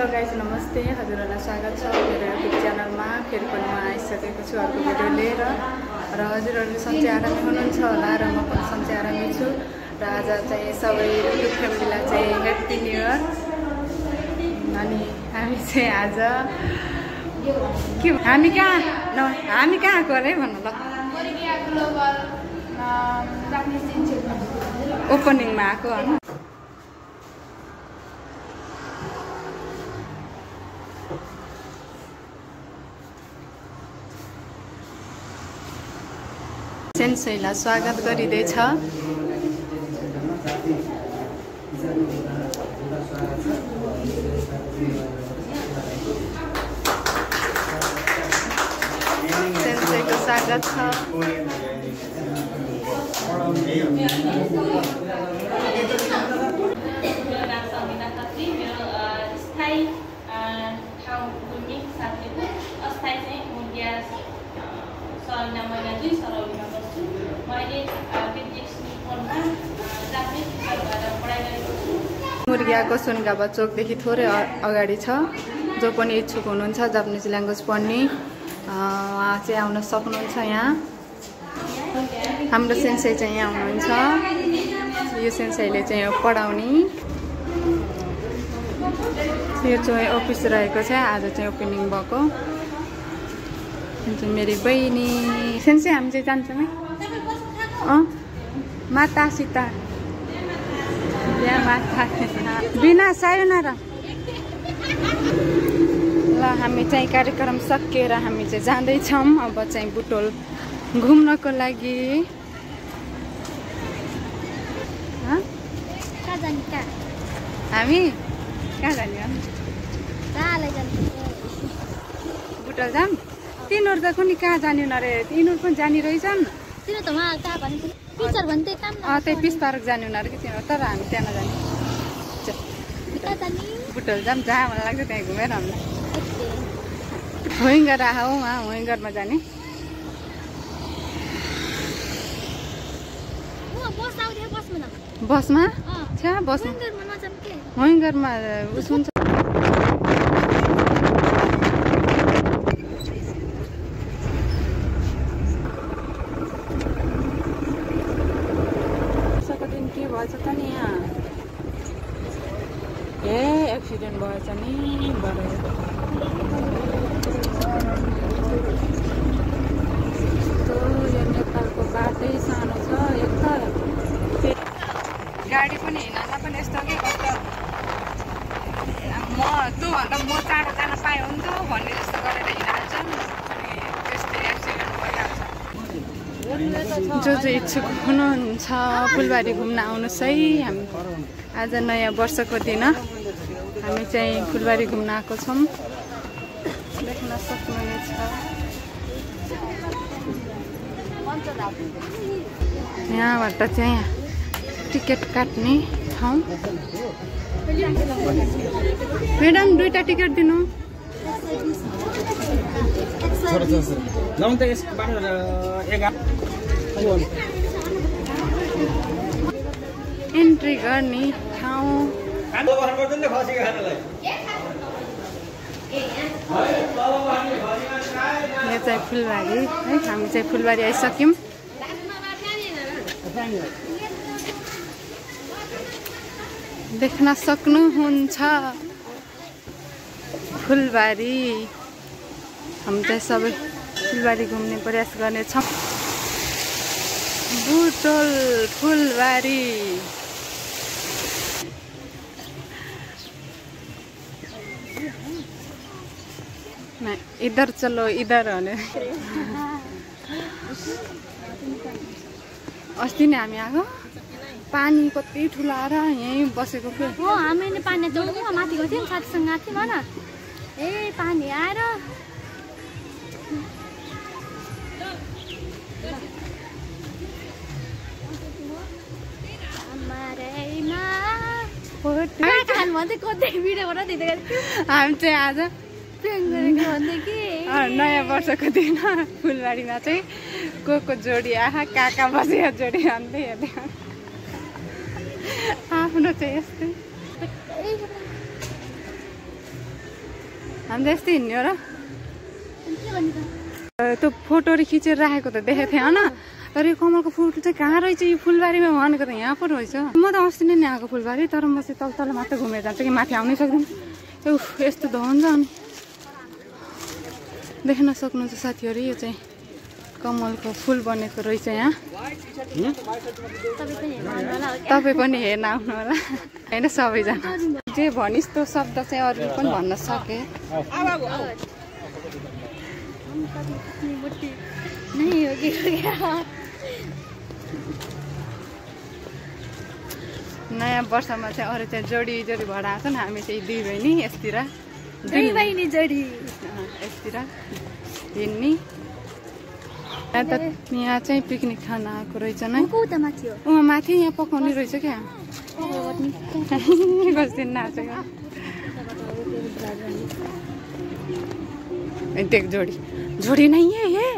hello guys नमस्ते हजुरहरूलाई स्वागत छ मेरो युट्युब च्यानलमा फेरि पनि म आइसकेको छु अर्को भिडियो लिएर र हजुरहरूले सन्चै आरामै हुनुहुन्छ होला र म पनि सन्चै आरामै छु र आज चाहिँ सबै युट्युब फ्यामिलीलाई चाहिँ ह्याप्पी न्यू इयर अनि हामी चाहिँ आज के हामी कहाँ गएको अरे भन्नु ल ओपनिङमा आएको होइन सेन्सैलाई स्वागत गरिँदैछ सेन्सैको स्वागत छ मुर्गियाको सुनगाबा चोकदेखि थोरै अगाडि छ जो पनि इच्छुक हुनुहुन्छ जापानिज ल्याङ्ग्वेज पढ्ने उहाँ चाहिँ आउन सक्नुहुन्छ यहाँ हाम्रो सेन्सै चाहिँ यहाँ हुनुहुन्छ यो सेन्सैले चाहिँ पढाउने यो चाहिँ अफिस रहेको छ आज चाहिँ ओपनिङ भएको मेरो बहिनी सेन्सै हामी चाहिँ जान्छौँ है माता सीता माता बिना सायोनारा ल हामी चाहिँ कार्यक्रम सकिएर हामी चाहिँ जाँदैछौँ अब चाहिँ बुटोल घुम्नको लागि हामी कहाँ जाने बुटोल जाम तिनीहरू त कुनै कहाँ जाने अरे तिनीहरू पनि जाने रहेछन् त्यही पिस पार्क जाने उनीहरू कि तिनीहरू तर हामी त्यहाँ नजाने बुटोल जाम जहाँ मलाई लाग्छ त्यहाँ घुमेर हामीलाई विङ्गर आऊ उहाँ विङ्गरमा जाने बसमा छ्या बसमा विङ्गरमा उस हुन्छ एक्सिडेन्ट भएछ नि यो नेपालको बाटै सानो छ एक त गाडी पनि हिँड्न पनि यस्तो के कस्तो म त्योभन्दा म चाँडो जान पाएँ हुन्थ्यो भन्ने जस्तो गरेर हिँडिहाल्छन् अनि त्यस्तै एक्सिडेन्ट भइहाल्छ जो इच्छुक हुनुहुन्छ फुलबारी घुम्न आउनुहोस् है हामी आज नयाँ वर्षको दिन हामी चाहिँ फुलबारी घुम्न आएको छौँ देख्न सक्नुहुनेछ यहाँबाट चाहिँ टिकट काट्ने ठाउँ म्याडम दुईटा टिकट दिनु एन्ट्री गर्ने ठाउँ यो चाहिँ फुलबारी है हामी चाहिँ फुलबारी आइसक्यौँ देख्न सक्नुहुन्छ फुलबारी हामी चाहिँ सबै फुलबारी घुम्ने प्रयास गर्नेछौँ बुटोल फुलबारी इधर चलो इधर भने अस्ति नै हामी आएको पानी कति ठुलो आएर यहीँ बसेको के हो हामीले पानी जोड्नु माथि गएको थियौँ साथीसँग आएको थियौँ न ए पानी आएर हामी चाहिँ आज नयाँ वर्षको दिन फुलबारीमा चाहिँ को जोडी आहा काका बसेको जोडी अन्दै हेर्दै आफ्नो चाहिँ यस्तै हामी त यस्तै हिँड्ने हो र के भन्नु त त्यो फोटोहरू खिचेर राखेको त देखेको थिएँ होइन तर यो कमलको फुल चाहिँ कहाँ रहेछ यो फुलबारीमा भनेको त यहाँ पो रहेछ म त अस्ति नै आएको फुलबारी तर म चाहिँ तल तल मात्र घुमेर जान्छु कि माथि आउनै सक्दैन यस्तो धन्छ अनि देख्न सक्नुहुन्छ साथीहरू यो चाहिँ कमलको फुल बनेको रहेछ यहाँ तपाईँ पनि हेर्न आउनु होला होइन सबैजना जे भनिस् त्यो शब्द चाहिँ अरूले पनि भन्न सके नयाँ वर्षमा चाहिँ अरू चाहिँ जोडी जोडी भएर आएको नि हामी चाहिँ दुई बहिनी यसतिर यस्तिर हिँड्ने यहाँ चाहिँ पिकनिक खान आएको रहेछ नै माथि यहाँ पकाउने रहेछ क्या कति नाचेको देख जोडी जोडी नै ये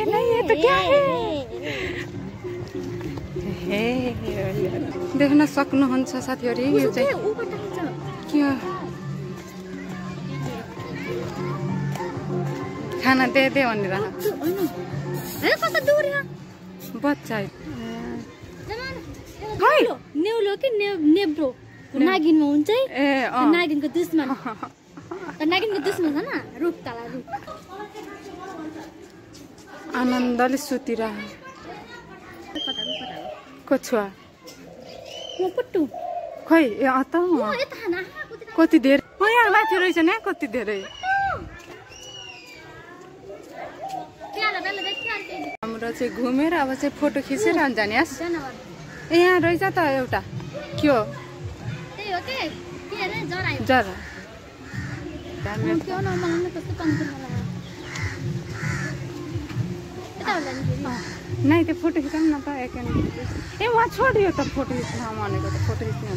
नहीं ये तो क्या है देख्न सक्नुहुन्छ साथीहरू यो चाहिँ के खाना दे भनेर बच्चा नेउलो कि नेब्रो नागिनमा हुन्छ नागिनको दुश्मन नागिनको दुश्मन छ न रुख तला रुख आनन्दले सुतिरह को छुवा खै त कति धेरै यहाँ माथि रहेछ नि कति धेरै हाम्रो चाहिँ घुमेर अब चाहिँ फोटो खिचेर जाने यहाँ रहेछ त एउटा के हो जरा नै त्यो फोटो खिचाउँ न त ए वहाँ छोडियो त फोटो खिच्न भनेको त फोटो खिच्नु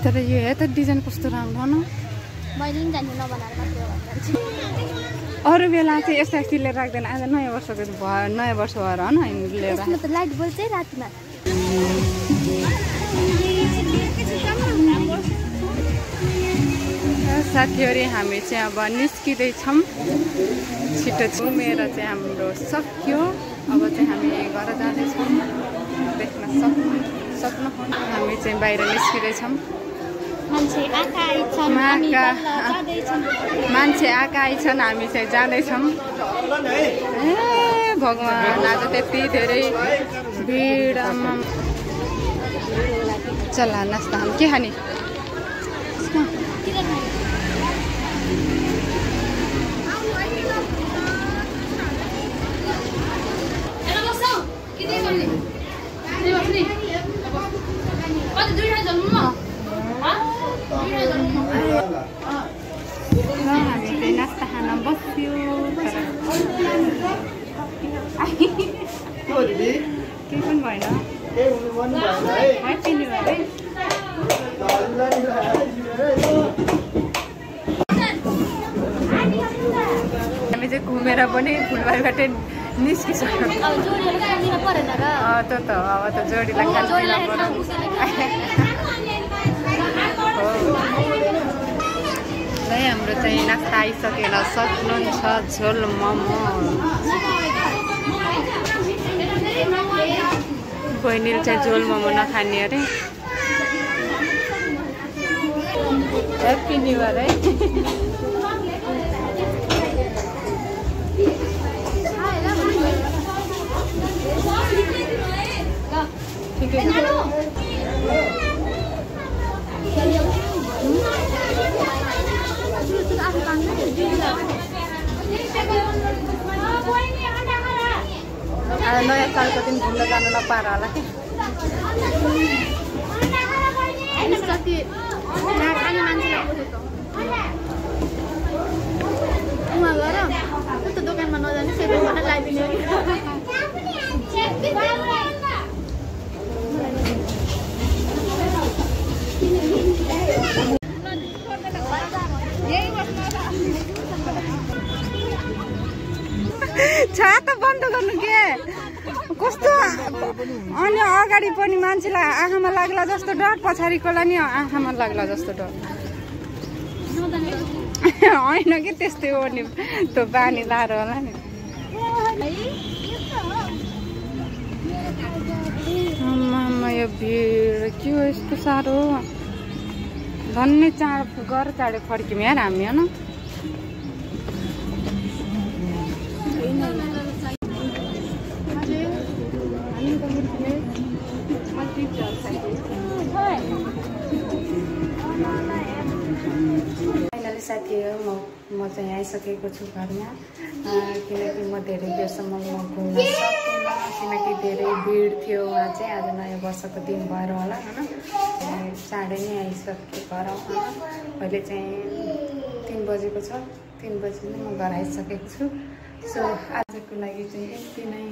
तर यो हेर त डिजाइन कस्तो राम्रो न अरू बेला चाहिँ यस्तो यस्तो लिएर राख्दैन आज नयाँ वर्षको नयाँ वर्ष भएर होइन लिएर लाइट बल्ब चाहिँ रातिमा साथीहरू हामी चाहिँ अब निस्किँदैछौँ छिटो घुमेर चाहिँ हाम्रो सक्यो अब चाहिँ हामी घर जाँदैछौँ देख्न सक्नुहुन्छ हामी चाहिँ बाहिर निस्किँदैछौँ मान्छे आएका आइछन् हामी चाहिँ जाँदैछौँ ए भगवान् आज त्यति धेरै भिड चला नास्ता हामी के खाने हामी नास्ता खान बस्यो केही पनि भएन ह्याप्पी न्यु इयर है हामी चाहिँ घुमेर पनि फुलबारीबाट निस्किसक्यो त्यो त अब त जोडीलाई हाम्रो चाहिँ नास्ता आइसकेर सक्नुहुन्छ झोल मोमो बहिनीले चाहिँ झोल मोमो नखाने अरे ह्याप्पी न्यु इयर है ठिकै छ नयाँ सालको दिन घुम्न जानु नपाएर होला कि उहाँ गएर त्यो दोकानमा नजाने सेटोबाट लगाइदिने छा त बन्द गर्नु के कस्तो अनि अगाडि पनि मान्छेलाई आँखामा लाग्ला जस्तो डर पछाडिकोलाई नि आँखामा लाग्ला जस्तो डर होइन कि त्यस्तै हो नि त्यो बानी लाएर होला नि आम्मा यो भिड के हो यस्तो साह्रो धन्य चाँड घर चाँडै फर्क्यौँ यार हामी होइन फाइनली साथीहरू म चाहिँ आइसकेको छु घरमा किनकि म धेरै बेरसम्म म घुम्न सक्दिनँ किनकि धेरै भिड थियो उहाँ चाहिँ आज नयाँ वर्षको दिन भएर होला होइन चाँडै नै आइसकेँ घर अहिले चाहिँ 3 बजेको छ 3 बजी नै म घर आइसकेको छु सो आजको लागि चाहिँ यति नै